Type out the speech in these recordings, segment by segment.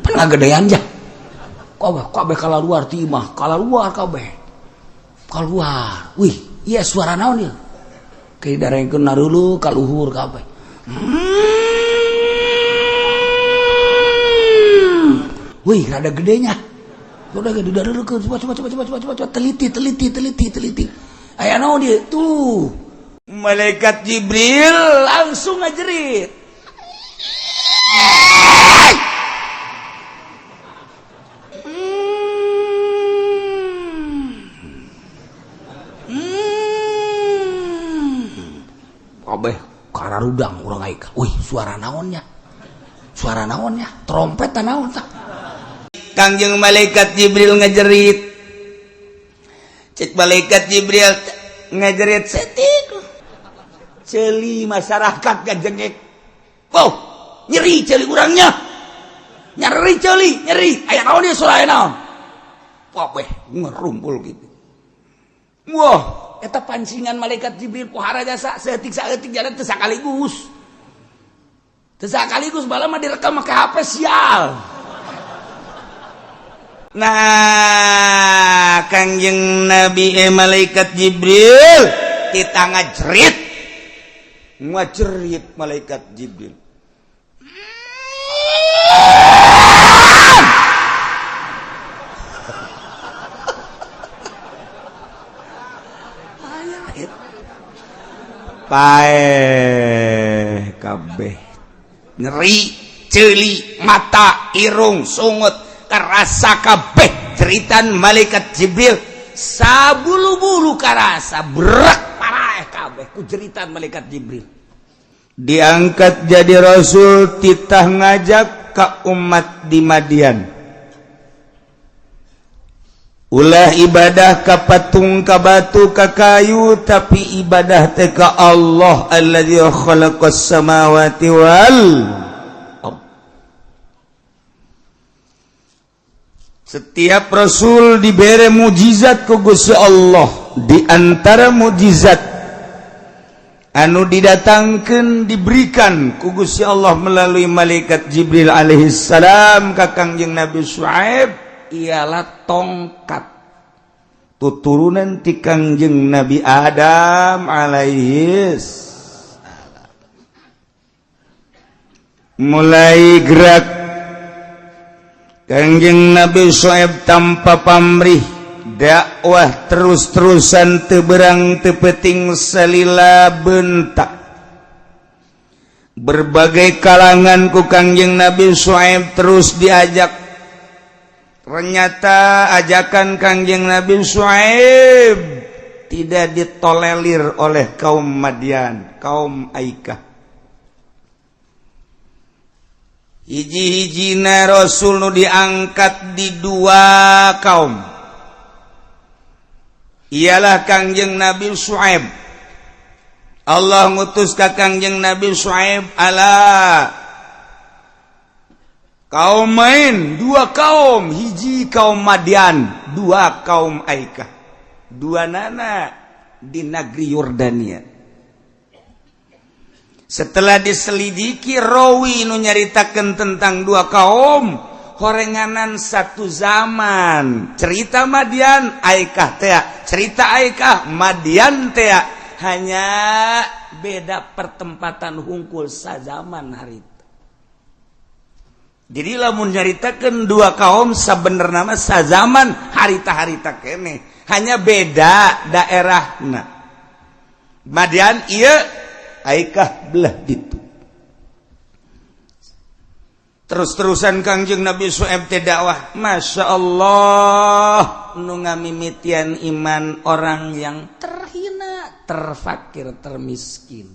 Pernah gedean ja. Kabeh kabeh kaluar ti imah, kaluar kabeh. Keluar. Wih, iya suara naon ieu? Kayak darengkeun narulu ka luhur kabeh. Wih, rada gedenya. Udah gede dareukeun, coba coba coba coba coba coba teliti teliti teliti teliti. Aya naon ieu? Tuh. Malaikat Jibril langsung ngajerit. Kabeh kararudang urang aing. Wih, suara naonnya? Suara naonnya? Trompet naon tah? Kangjeng malaikat Jibril ngejerit. Cek malaikat Jibril ngejerit setik. Ceuli masyarakat gajengek. Wow, nyeri ceuli urangnya. Nyeri ceuli, nyeri. Aya naon ieu suara naon? Kabeh ngerumpul gitu. Wah, eta pancingan malaikat Jibril pohara jasa saeutik saeutik jalan teu sakaligus. Teu sakaligus bala mah direkam make HP sial. Nah, Kangjeng Nabi malaikat Jibril kita ngajerit. Ngajerit malaikat Jibril. Paeh kabeh nyeri ceuli mata irung sungut karasa kabeh jeritan malaikat Jibril sabulu-bulu karasa berak paraeh kabeh ku jeritan malaikat Jibril. Diangkat jadi rasul titah ngajak ka umat di Madian. Ulah ibadah ka patung ka batu ka kayu tapi ibadah teh ka Allah alladzi khalaqas samawati wal ard. Setiap rasul dibere mujizat ku Gusti Allah. Di antara mujizat anu didatangkeun diberikan ku Gusti Allah melalui malaikat Jibril alaihi salam ka Kangjeng Nabi Syuaib ialah tongkat tuturunan ti Kangjeng Nabi Adam alaihi salam. Mulai gerak Kangjeng Nabi Syuaib tanpa pamrih dakwah terus-terusan teu berang teu peuting salila bentak. Berbagai kalangan ku Kangjeng Nabi Syuaib terus diajak. Ternyata ajakan Kangjeng Nabi Syuaib tidak ditolerir oleh kaum Madian, kaum Aikah. Hiji-hijina Rasul nu diangkat di dua kaum. Ialah Kangjeng Nabi Syuaib. Allah ngutus ka Kangjeng Nabi Syuaib ala kaum main dua kaum, hiji kaum Madian, dua kaum Aikah, dua nana di negeri Yordania. Setelah diselidiki rawi nu nyaritakeun tentang dua kaum horenganan satu zaman. Cerita Madian Aikah tea, cerita Aikah Madian tea, hanya beda pertempatan hungkul sazaman hari. Jadi lamun nyaritakeun dua kaum sabenerna mah sazaman harita-harita keneh, hanya beda daerahna. Madian ieu, Aikah belah ditu. Terus-terusan Kangjeng Nabi Syuaib teh dakwah, Masya Allah, nu ngamimitian iman orang yang terhina, terfakir, termiskin.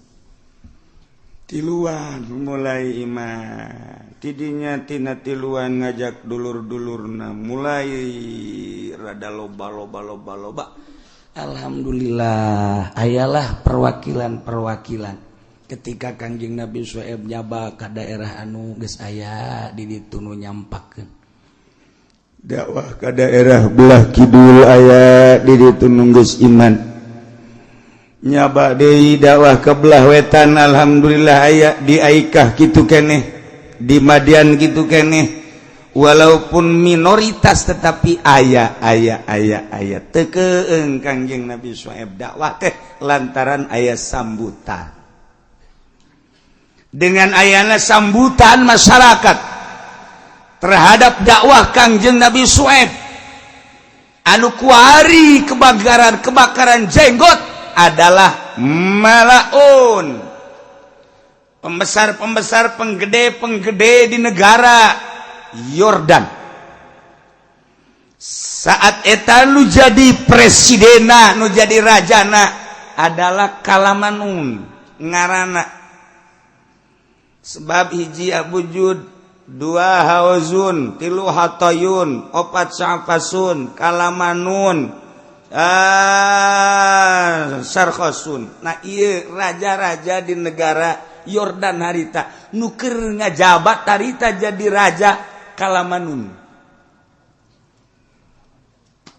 Tiluan mulai iman. Tidinya tina tiluan ngajak dulur-dulurna mulai rada loba loba loba loba. Alhamdulillah ayalah perwakilan-perwakilan. Ketika Kangjeng Nabi Syuaib nyaba ka daerah anu geus aya di ditu nu nyampakeun dakwah ka daerah belah kidul aya di ditu nu geus iman. Nyaba deui dakwah ke belah wetan, alhamdulillah aya di Aikah kitu keneh, di Madian kitu keneh, walaupun minoritas tetapi aya aya aya aya. Teu keung Kangjeng Nabi Syuaib dakwah teh lantaran aya sambutan. Dengan ayana sambutan masyarakat terhadap dakwah Kangjeng Nabi Syuaib, anu kuari kebakaran kebakaran jenggot adalah malaun, pembesar-pembesar, penggede-penggede di negara Yordan saat eta. Nu jadi presidena, nu jadi rajana adalah Kalamanun ngarana, sebab hiji Abujud, dua Hawazun, tilu Hatayun, opat Sa'fasun, Kalamanun, ah, Sarkhosun. Nah, iya raja-raja di negara Yordan harita, nu keur ngajabat harita jadi raja Kalamanun.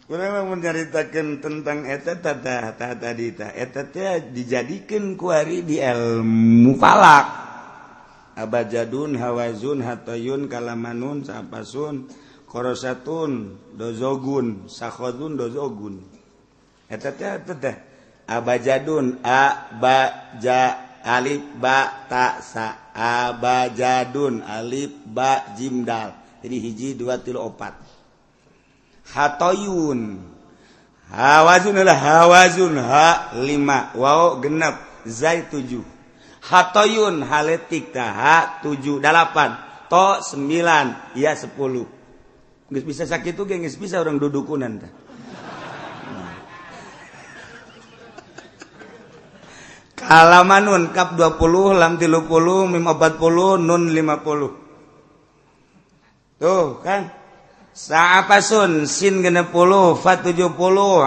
Kurang menceritakan tentang eta tata tadi ta eta teh dijadikan kuari di ilmu falak. Abajadun, Hawazun, Hatayun, Kalamanun, Sapasun, Korosatun, Dozogun, Sakhodun, Dozogun. Eta teh teh abajadun, a ba ja alif ba ta sa, abajadun, alif ba jim dal, jadi hiji, dua, tilu, opat. Hatoyun, Hawazun adalah Hawazun, ha lima, waw genep, zai tujuh. Hatoyun haletik ta, ha tujuh, delapan, to sembilan, ya 10. Geus bisa sakitu ge, geus bisa orang dudukunan tah. Kalamanun, kap 20, lam 30, mim 40, nun 50. Tuh kan. Sa'apasun, sin 60, fa 70,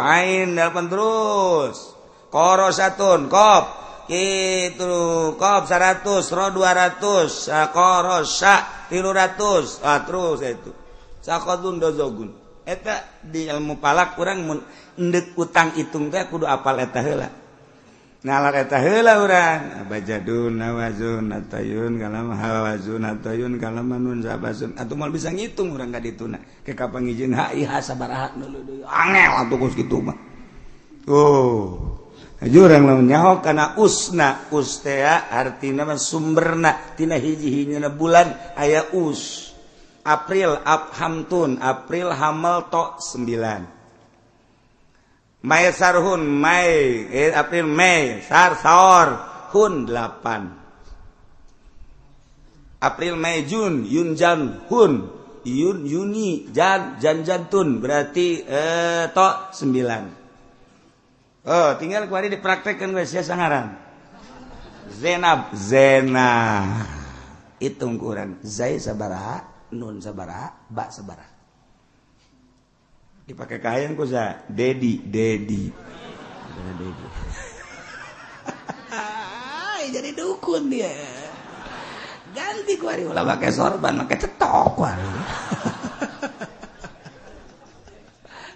ain 8 terus. Korosatun, kop itu kop 100, ro 200, korosa 300, ah, terus itu. Sakodun dozogun. Eta di ilmu palak urang mun endek utang hitung teh kudu apal eta heula. Ngalar eta heula urang. Abajadun, Hawazun, Atayun, kalam Hawazun, Atayun, Kalamanun, Sabasun. Atuh moal bisa ngitung urang ka dituna. Ke kapangijin HIH sabaraha deui. Angel atuh kos kitu mah. Oh. Jurang lamun nyaho kana usna, us teh artina mah sumberna tina hiji-hijina bulan aya us. April Abhamtun, April Hamel to 9. Mai sarhun Mai, April Mei sar saor hun 8. April Mei Jun Yun Jan hun Yun Yuni Jan Jan Jantun berarti to 9. Oh, tinggal kuari dipraktekkan geus sia sangaran. Zenab Zena. Hitung kurang zai sabaraha, nun sabaraha, ba sabaraha. Dipakai kain ku sa Dedi Dedi Dedi. Jadi dukun dia. Ganti kuari ulah pakai sorban, pakai cetok kuari.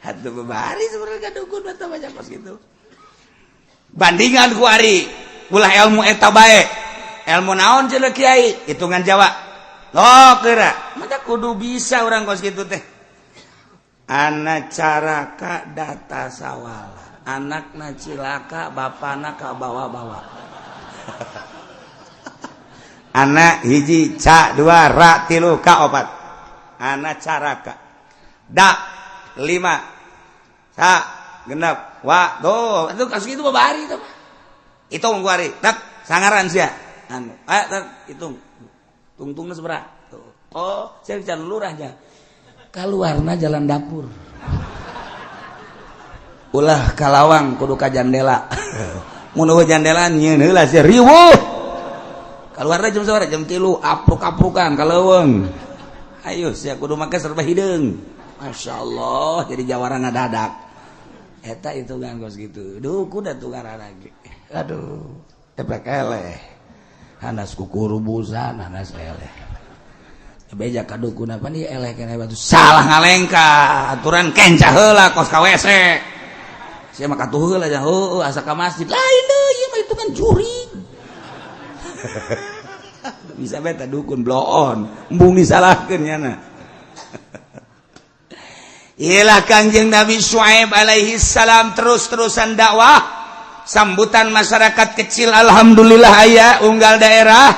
Atuh bebari sebenarnya dukun atau banyak pas gitu. Bandingan kuari ulah ilmu eta bae. Ilmu naon cenah kiai? Hitungan Jawa. Loh kira, mata kudu bisa orang kos kitu teh. Anak caraka data sawala, anakna cilaka, bapana ka bawa-bawa. Anak hiji ca dua ra tilu ka opat. Anak caraka da lima sa genep wa do itu kasus itu babari itu. Hitung kuari tak sangaran sia anu tak hitung tungtungna sabaraha. Oh, saya bicara lurahnya. Kaluarna jalan dapur. Ulah kalawang kudu ka jandela. Mun eueuh jandela nyieun heula sia riweuh. Kaluarna jam sabaraha? Jam 3 apruk-aprukan ka leuweung. Ayo sia kudu make serba hideung. Masya Allah jadi jawara ngadadak. Eta hitungan kos gitu. Duh kuda tukar lagi. Aduh, tepek eleh. Hanas kukurubusan, hanas eleh. Beja ka dukun apa nih eleh kene batu salah ngalengka aturan kenca heula kos ka WC. Sia mah katuh heula nya heueuh asa ka masjid lain deui. itu kan jurig. Bisa beta dukun bloon, embung disalahkeun nyana. Iyalah Kangjeng Nabi Syuaib alaihi salam terus-terusan dakwah, sambutan masyarakat kecil alhamdulillah aya unggal daerah.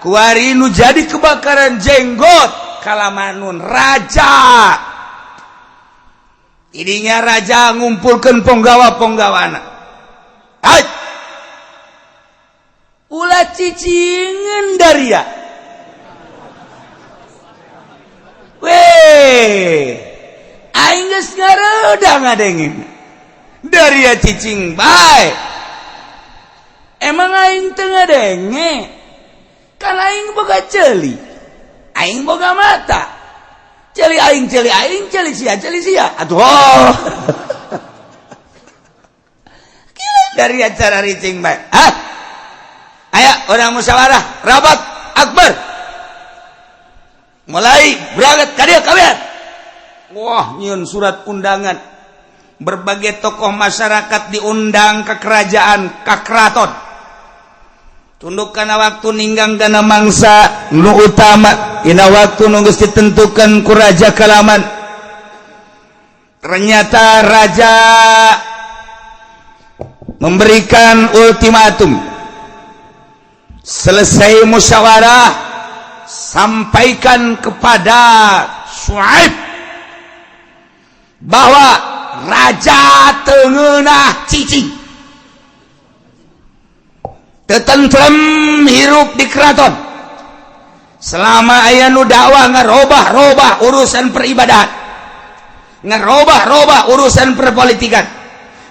Kuari nu jadi kebakaran jenggot kalamanun raja. Ininya raja ngumpulkan ponggawa-ponggawana. Hai. Ulah cicingan daria. Weh, aing geus ngareudang ngadengin. Daria cicing bae. Emang aing teu ngadenge? Kan aing boga ceuli. Aing boga mata. Ceuli aing, ceuli aing, ceuli sia, ceuli sia. Atuh. Oh. Dari acara ricing bae. Ah. Ayo orang musyawarah, rapat akbar. Mulai berangkat ka dieu kabeh. Wah, nyieun surat undangan. Berbagai tokoh masyarakat diundang ke kerajaan, ke keraton. Tunduk kana waktu ninggang dana mangsa nu utama, dina waktu nu geus ditentukan ku raja kalaman. Ternyata raja memberikan ultimatum. Selesai musyawarah, sampaikan kepada Syuaib bahwa raja tengenah cicing, tetentrem hirup di keraton. Selama aya nu dakwah ngerobah-robah urusan peribadahan, ngerobah-robah urusan perpolitikan,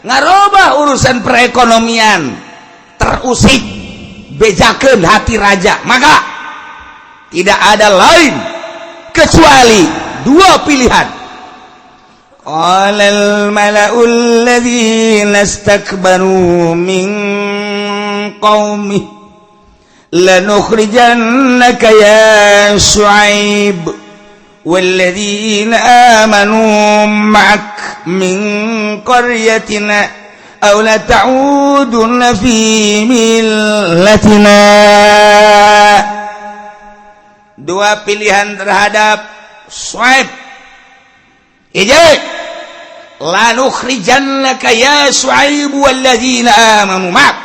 ngerobah urusan perekonomian, terusik bejakeun hati raja, maka tidak ada lain kecuali dua pilihan. Qalal mala'ul ladzina istakbaru min qaumi lanukhrijannaka ya Syuaib walladzina amanu ma'ak min qaryatina aw la ta'udunna fi millatina. Dua pilihan terhadap Syuaib. Ijek lanukhrijannaka ya Syuaib walladzina amanu ma'ak,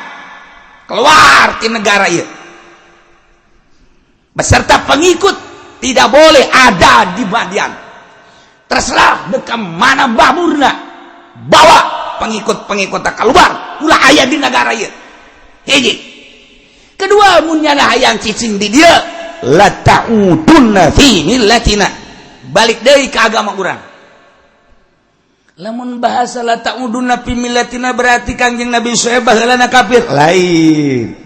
keluar di negara ieu beserta pengikut, tidak boleh ada di Madian. Terserah deka mana bamurna, bawa pengikut-pengikut keluar, ulah aya di negara ieu. Hiji. Kedua, mun nyana hayang cicing di dieu, la ta'udunna fi millatina, balik deui ka agama urang. Lamun bahasa la ta'udunna fi millatina berarti Kangjeng Nabi Syuaib baheulana kafir. Lain.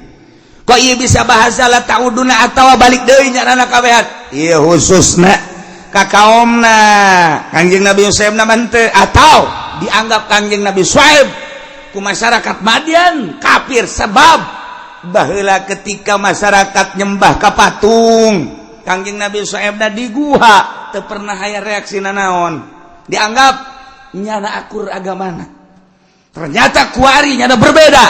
Kok ieu bisa bahasa la ta'udunna atawa balik deui nyanana kabehan? Ieu khususna ka kaomna Kangjeng Nabi Syuaib na henteu, atau dianggap Kangjeng Nabi Syuaib ku masyarakat Madian kafir sebab baheula ketika masyarakat nyembah ka patung, Kangjeng Nabi Syuaib na di guha teu pernah aya reaksi nanaon. Dianggap nyana akur agamana. Ternyata kuari nyana berbeda,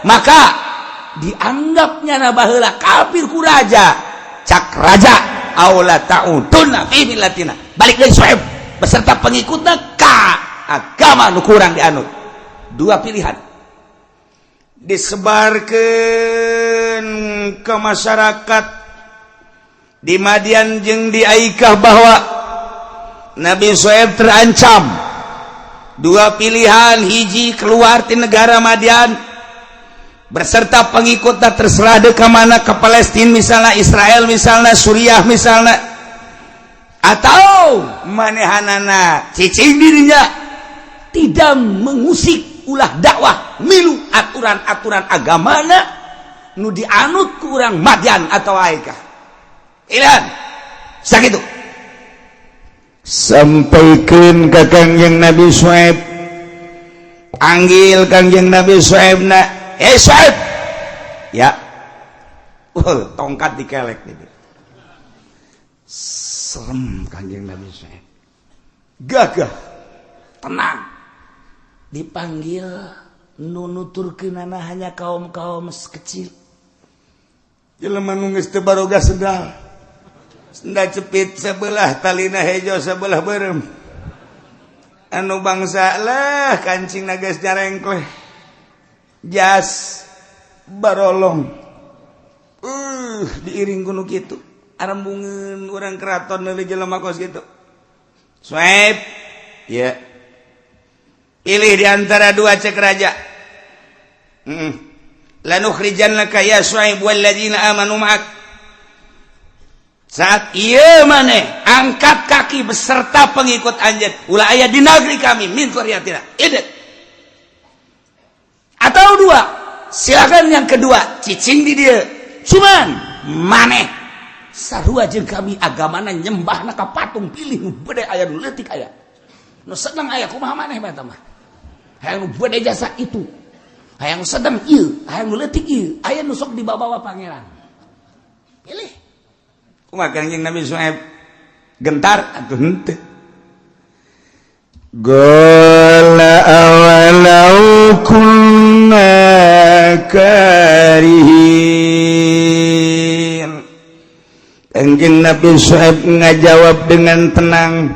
maka dianggap nyana baheula kafir ku raja. Cak raja aula ta'udunna fi millatina, balik deui Syuaib beserta pengikutna ka agama nu kurang dianut. Dua pilihan disebarkan ke masyarakat di Madian jeung di Aikah bahwa Nabi Syuaib terancam. Dua pilihan, hiji keluar di negara Madian berserta pengikutnya, terserah dek ke mana, ke Palestina misalnya, Israel misalnya, Suriah misalnya, atau manehanana cicing dirinya tidak mengusik ulah dakwah milu aturan-aturan agamana nu dianut ku urang Madian atau Aikah. Ilan sakitu sampaikan ke Kangjeng Nabi Syuaib. Panggil Kangjeng Nabi Syuaib na, eh Syuaib ya, tongkat dikelek gitu. Serem Kangjeng Nabi Syuaib, gagah tenang, dipanggil Nu nuturkeunana hanya kaum-kaum kecil. Jelema nu geus teu baroga sendal. Sendal cepit sebelah talina hejo, sebelah beureum. Anu bangsa lah kancing geus nyarengkleh. Jas barolong. Diiring ku nu kitu. Arembungeun urang keraton meuli jelema kos kitu. Swipe. Ya. Pilih di antara dua, cek raja. Lanukhrijannaka ya Syuaib walladzina amanu ma'ak. Saat ieu maneh angkat kaki beserta pengikut anjeun, ulah aya di negeri kami, min qaryatina. Idet. Atau dua, silakan yang kedua, cicing di dia. Cuman maneh sarua jeung kami agamana, nyembahna ka patung, pilih nu gede aya, nu leutik aya. Nu sedang aya, kumaha maneh eta mah? Hayang nu gede jasa itu. Hayang sedang ieu, hayang nu leutik ieu, aya nu sok dibawa pangeran. Pilih. Kumaha Kangjeng Nabi Syuaib? Gentar atuh henteu? Qala awalau kunna karihin. Kanjeng Nabi Syuaib ngajawab dengan tenang.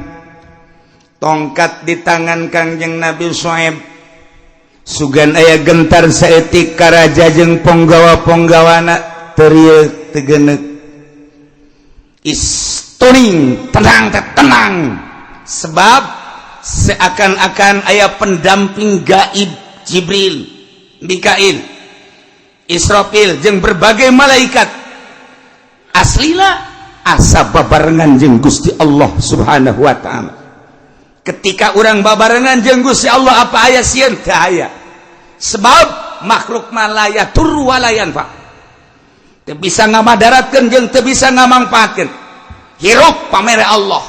Tongkat di tangan Kangjeng Nabi Syuaib. Sugan aya gentar saeutik karaja jeung ponggawa-ponggawana, terieu tegenek. Istuning, tenang teh, tenang. Sebab seakan-akan aya pendamping gaib, Jibril, Mikail, Israfil jeung berbagai malaikat. Aslina asa babarengan jeung Gusti Allah Subhanahu wa Ta'ala. Ketika orang babarengan jeung Gusti Allah, apa aya sieun? Teu aya, sebab makhluk mah la yadurru wala yanfa, teu bisa ngamadaratkeun jeung teu bisa ngamangpaatkeun. Hirup pamere Allah,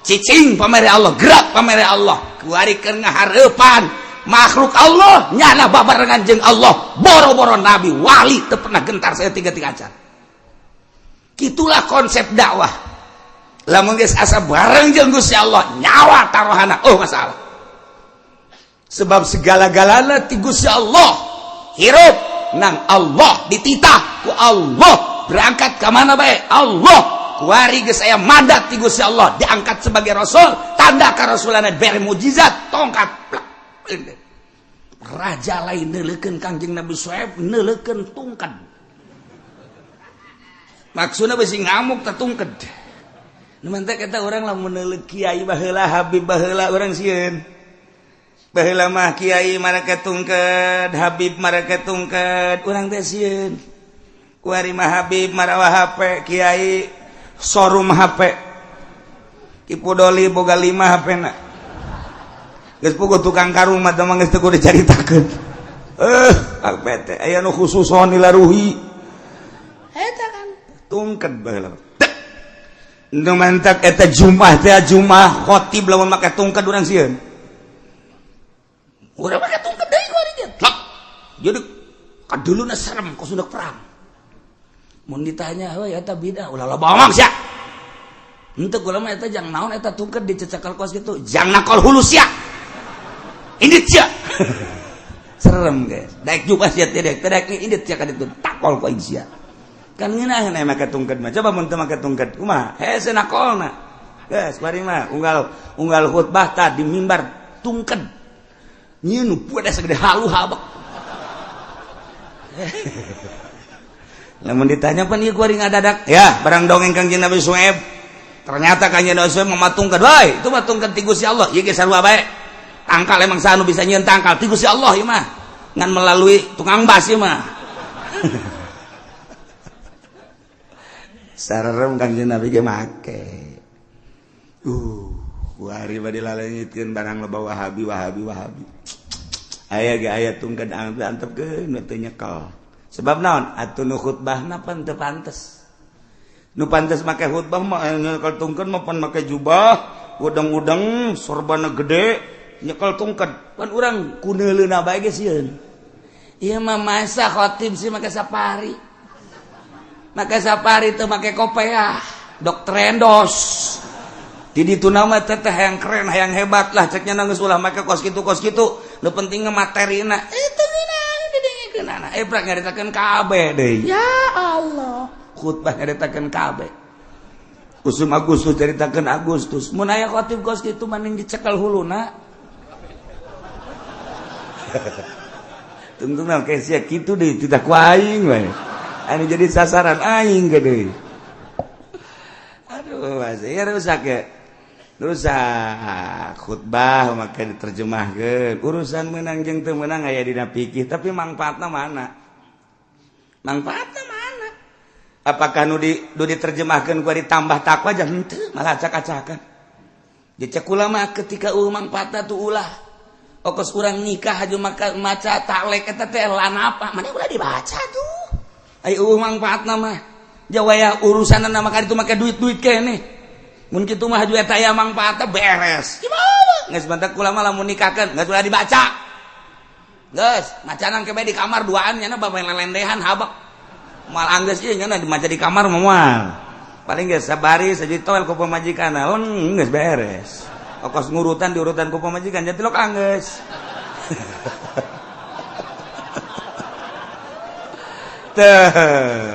cicing pamere Allah, gerak pamere Allah. Kuari keur ngahareupan makhluk Allah nyana babarengan jeung Allah. Boro-boro nabi, wali teu pernah gentar saya tiga tiga acan. Itulah konsep dakwah. Lamun geus asa bareng jeung Gusti Allah, nyawa taruhana oh masalah, sebab segala-galana ti Gusti Allah. Hirup nang Allah, dititah ku Allah, berangkat ke mana bae Allah. Kuari geus aya mandat ti Gusti Allah, diangkat sebagai rasul, tanda karasulanna bere mujizat tongkat. Plak. Raja lain neuleukeun Kangjeng Nabi Syuaib, neuleukeun tungked. Maksudna bisi ngamuk tah tungked. Nu mantak eta urang lamun neuleuk kiai baheula, habib baheula, urang sieun. Baheula mah kiai marake tungked, habib marake tungked, urang teh sieun. Kuari mah habib marawa HP, kiai showroom HP. Ki Pudoli boga 5 HP na. Geus puguh tukang karung mah mah geus teu kudu dicaritakeun. HP teh aya nu khususon dilaruhi. Eta kan tungked baheula. Nu mantak eta Jumat teh, Jumat khotib lamun make tungked urang sieun. Urang make tungked deui kuari ge. Jadi kaduluna serem kos udah perang. Mun ditanya, "Heuy, eta bidah." Ulah loba omong sia. Henteu, kula mah eta jang naon eta tungked dicecekal kos kitu? Jang nakol hulu sia. Indit sia. Serem guys. Daek jubah sia teh daek, daek indit sia ka ditu takol ku aing sia. Kan ngeunaheun aya make tungked mah. Coba mun teu make tungked kumaha? Hese nakolna. Geus bari mah unggal unggal khutbah tah di mimbar tungked. Nyieun nu budak sagede halu habek. Lamun ditanya pan ieu kuari ngadadak ya barang dongeng Kangjeng Nabi Syuaib. Ternyata Kangjeng Nabi Syuaib mamatungkeun, "Woi, itu matungkeun ti Gusti Allah." Ieu ge sarua bae. Tangkal emang sanu bisa nyieun tangkal ti Gusti Allah ieu mah. Ngan melalui tukang bas ieu mah. Sarem Kangjeng Nabi ge make. Kuari bade lalengitkeun barang loba Wahabi, Wahabi, Wahabi. Aya ge aya tungkeun antepkeun teu nyekel. Sebab naon? Atuh nu khutbahna pan teu pantes. Nu pantes make khutbah mah nyekel tungkeun mah pan make jubah, udang-udang, sorbana gede, nyekel tungkeun. Pan urang kuneuleuna bae ge sieun. Ieu mah masa khotib sih make safari. Make safari teu make kopeah, dokter endos. Di ditu nama teteh yang keren, yang hebat lah ceknya, nangis ulah make kos kitu kos kitu. Nu penting materina. Itu Nyaritakeun eprak, nyaritakeun kabeh deui. Ya Allah, khutbah nyaritakeun kabeh. Usum Agustus caritakeun Agustus. Mun aya khotib kos kitu, mending dicekel huluna. Tentu kayak sia kitu deui, tidak ku aing we. Anu jadi sasaran aing gede. Aduh, ya rusak ya. Rusak khutbah maka diterjemahkeun. Urusan menang jeung teu meunang aya dina fikih, tapi mangfaatna mana? Mangfaatna mana? Apakah nu diterjemahkeun ku ditambah takwa aja? Henteu, malah acak-acakan. Dicek ulama ketika eueuh mangfaatna tuh ulah. Okos urang nikah aja maka maca taklek eta teh lan apa? Mana ulah dibaca tuh. Ai eueuh mangfaatna mah. Jawaya urusanna maka itu make duit-duit keneh. Mun kitu mah haju eta aya mangfaatna beres. Gimana? Geus bantak ulama lamun nikahkeun geus ulah dibaca. Geus, macanan kebe di kamar duaan nya bae lelendehan habak. Moal anggeus ieu nya dimaca di kamar moal. Paling geus sabari saji toel ku pamajikan, leng geus beres. Okos ngurutan diurutan ku pamajikan jadi lok anggeus. Teh,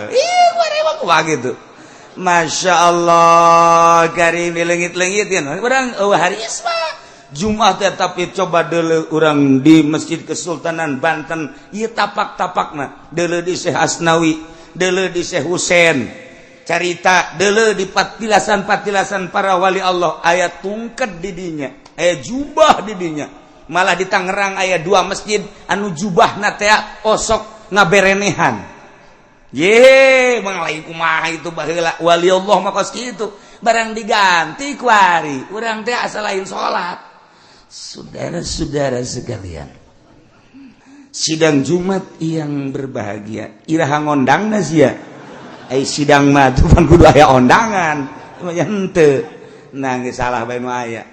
ih warewak kumaha gitu. Masya Allah, karim dilengit-lengit kan. Urang eueuh hari isma. Jumat teh, tapi coba deuleu urang di Masjid Kesultanan Banten, ieu tapak-tapakna. Deuleu di Syekh Asnawi, deuleu di Syekh Husein. Carita deuleu di patilasan-patilasan para wali Allah, aya tungket di dinya, aya jubah di dinya. Malah di Tangerang aya dua masjid anu jubahna teh osok ngaberenehan. Ye, lain kumaha itu baheula wali Allah mah kos kitu. Barang diganti ku ari, urang teh asa lain salat. Saudara-saudara sekalian, sidang Jumat yang berbahagia, iraha ngondangna sia? Ai sidang mah tuh pan kudu aya ondangan. Cuma henteu. Nah, geus salah bae nu aya.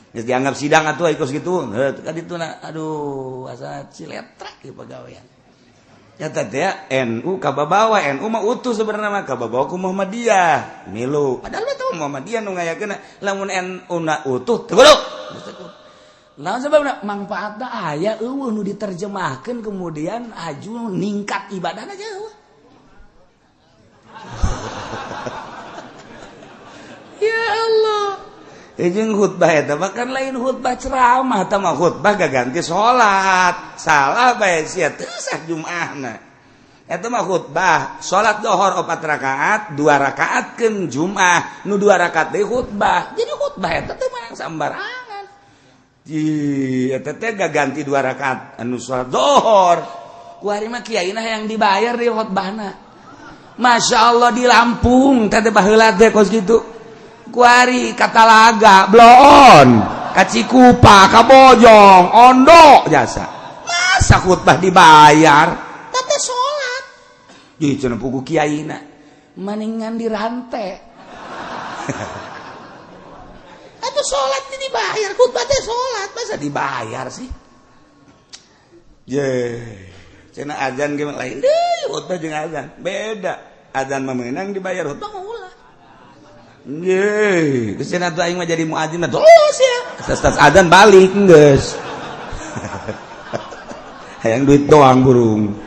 Geus dianggap sidang atuh ai kos kitu. Heuh, ka ditu na aduh asa ciletrak ieu pagawean. Nyata teh NU kababawa, NU mah utuh sebenarnya mah kababawa ku Muhammadiyah milu, padahal mah teu Muhammadiyah nu ngayakeun. Lamun NU na utuh teu kudu. Naon sebabna? Mangfaatna aya eueuh nu diterjemahkeun kemudian aju ningkat ibadahna jauh. Ya Allah, jeung khutbah eta bahkan lain khutbah ceramah, eta mah khutbah gaganti salat. Salah bae sia, teu sah Jumaahna. Eta mah khutbah salat dohor 4 rakaat, 2 rakaatkeun Jumaah, nu 2 rakaat deui khutbah. Jadi khutbah eta teh meunang sambarangan. Di eta teh gaganti 2 rakaat anu salat dohor. Ku ari mah kiaina yang dibayar di khutbahna. Masya Allah, di Lampung teh baheula teh kos kitu. Kuari Katalaga, bloon, ka Cikupa, ka Bojong, Ondo jasa. Masa khutbah dibayar? Tete salat. Jadi cenah pugu kiaina maningan dirantai. Atuh salat dibayar, khutbah teh salat, masa dibayar sih? Ye, cenah azan ge lain deui, khutbah jeung azan beda. Azan mah meunang dibayar, khutbah mah ulah. Ye, geus cenah tuh aing mah jadi muadzin mah terus ya. Tas azan balik geus. Hayang duit doang burung.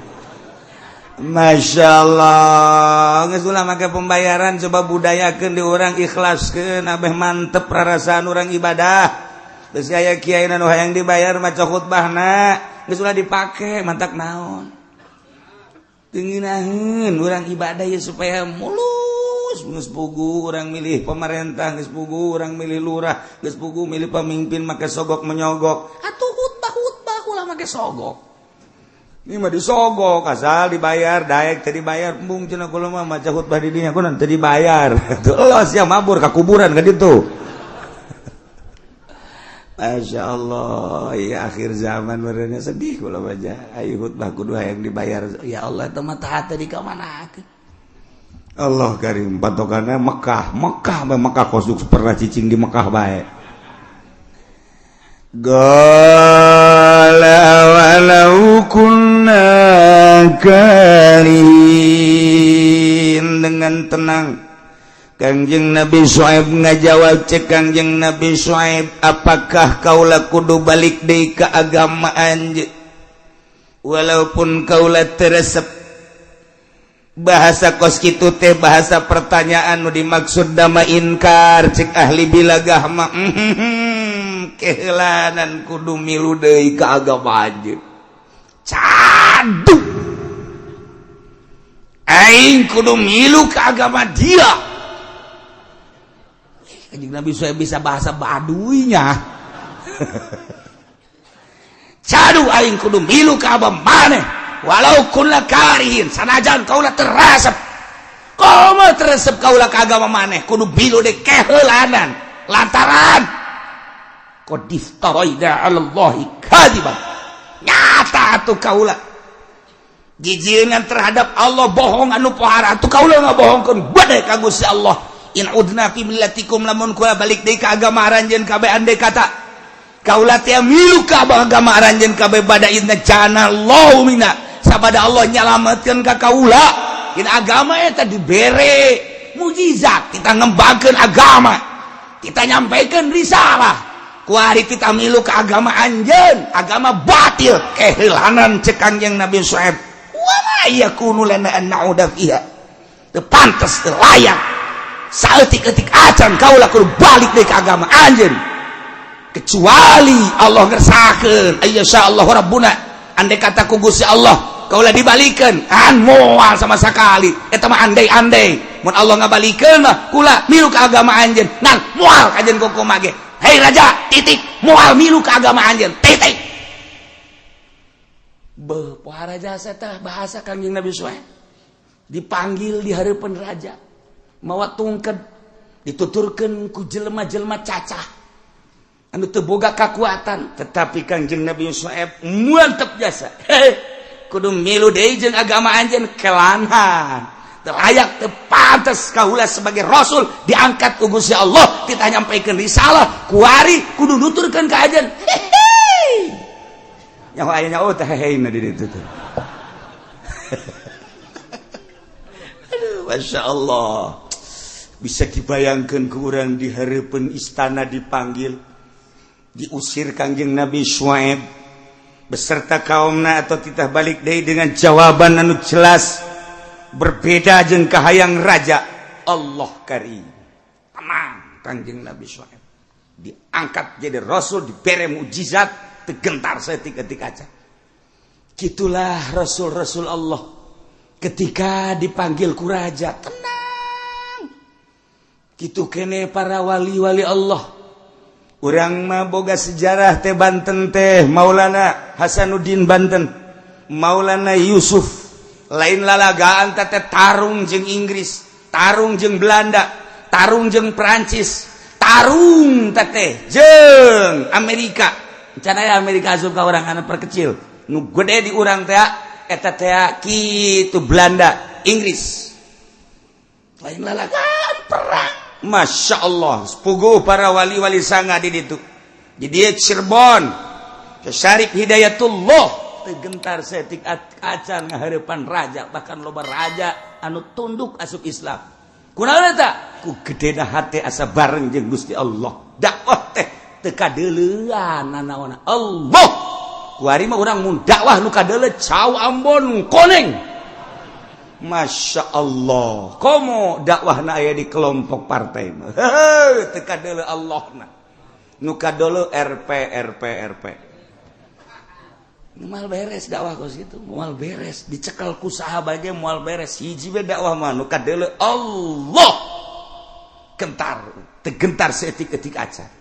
Masya Allah, geus ulah make pembayaran, coba budayakeun di urang, ikhlaskeun abeh mantep rarasaan urang ibadah. Geus aya kiai nu hayang dibayar maca khutbahna, geus ulah dipake mantak naon. Teu ngeunaheun urang ibadah ya supaya mulus. Geus pugu urang milih pemerintah, geus pugu urang milih lurah, geus pugu milih pemimpin make sogok menyogok. Atuh khutbah-khutbah ulah make sogok. Ini mah disogok asal dibayar, daek teu dibayar embung cenah kula mah maca khutbah di dinya kunaon teu dibayar. Tuh los ya mabur ka kuburan ka ditu. Masya Allah, ya akhir zaman merenya sedih kula baca. Ayo khutbah kudu hayang dibayar. Ya Allah, teu mah tah di ka mana. Allah karim, patokannya Mekah, Mekah bae, Mekah kosuk pernah cicing di Mekah bae. Qala walau kunna karihin, dengan tenang Kangjeng Nabi Syuaib ngajawab. Cek Kangjeng Nabi Syuaib, apakah kaulah kudu balik deui ka agama anjeun? Walaupun kaula teu resep bahasa kos kitu teh, bahasa pertanyaan nu dimaksud nama inkar. Cek ahli bilagah mah, keheulanan kudu milu deui ka agama anjeun. Cadu aing kudu milu ke agama dia. Kanjeng Nabi saya bisa bahasa Baduynya. Cadu aing kudu milu ka agama maneh walau kunna karihin, sanajan kaula teu resep. Komo teu resep kaula ka agama maneh, kudu milu deui keheulanan, lantaran qad iftaraina 'ala Allahi kadiban, nyata atuh kaula jijieun terhadap Allah bohong anu pohara. Atuh kaula ngabohongkeun bade ka Gusti Allah. In udna fi millatikum, lamun kula balik deui ka agama aranjeun kabeh, andai kata kaula teh milu ka agama aranjeun kabeh, ba'da idz najjana Allahu minha, sabada Allah nyalametkeun ka kaula. In agama eta dibere mujizat, kita ngembangkeun agama, kita nyampaikan risalah, kuari kita milu ke agama anjeun, agama batil, kehilangan. Cek Kangjeng Nabi Syuaib, wa ma yakunu lana an na'uda fiha, teu pantes, teu layak saeutik-eutik acan kaula kudu balik deui ka agama anjeun, kecuali Allah ngersakeun, ayyasha Allah rabbuna, andai kata ku Gusti Allah kaula dibalikeun. An moal sama sekali eta mah, andai-andai mun Allah ngabalikeun mah kula milu ka agama anjeun, ngan moal kajen kumaha ge. Hei raja, titik, moal milu ka agama anjeun, titik. Beuh, pohara jasa tah bahasa Kangjeng Nabi Suhaib. Dipanggil di hareupeun raja, mawa tungked, dituturkeun ku jelema-jelema cacah anu teu boga kakuatan, tetapi Kangjeng Nabi Suhaib mantep jasa. Hei, kudu milu deui jeung agama anjeun, kelanhan teu layak, teu pantes kaula sebagai rasul diangkat ku Gusti Allah, kita nyampaikan risalah, kuari kudu nuturkeun ka anjeun. Hehe, nyaho aya nyaho teh hehe na di ditu teh. Aduh, Masya Allah, bisa dibayangkan ke orang di hareupeun istana dipanggil, diusir Kangjeng Nabi Syuaib beserta kaumna atau titah balik deui dengan jawaban anu jelas berbeda jeung kahayang raja. Allah karim, tenang. Kangjeng Nabi Syuaib diangkat jadi rasul, dibere mukjizat, tergentar saeutik-eutik aja. Gitulah rasul-rasul Allah ketika dipanggil ku raja, tenang. Gitu kene para wali-wali Allah. Urang mah boga sejarah teh, Banten teh, Maulana Hasanuddin Banten, Maulana Yusuf, lain lalagaan teh, tarung jeung Inggris, tarung jeung Belanda, tarung jeung Perancis, tarung teh jeung Amerika. Rencana ya Amerika asup ka urang anak perkecil. Nu gede di urang teh eta teh kitu, Belanda, Inggris. Lain lalagaan perang. Masya Allah, sepuguh para wali-wali sanga di ditu. Di dieu Cirebon, Syarif Hidayatullah teu gentar saeutik acan ngahareupan raja, bahkan loba raja anu tunduk asup Islam. Kunaon eta? Ku gedena hate asa bareng jeung Gusti Allah. Dakwah teh teu kadeuleuan nanaona Allah. Kuari mah urang mun dakwah nu kadeuleu cau Ambon koneng. Masya Allah, komo dakwahna aya di kelompok partai mah. Heuh, teu kadeuleu Allahna. Nu kadeuleu RP RP RP. Moal beres dakwah kos kitu, moal beres. Dicekal ku saha bae moal beres. Hiji we dakwah mah nu kadeuleu Allah. Gentar, teu gentar saeutik-eutik acan.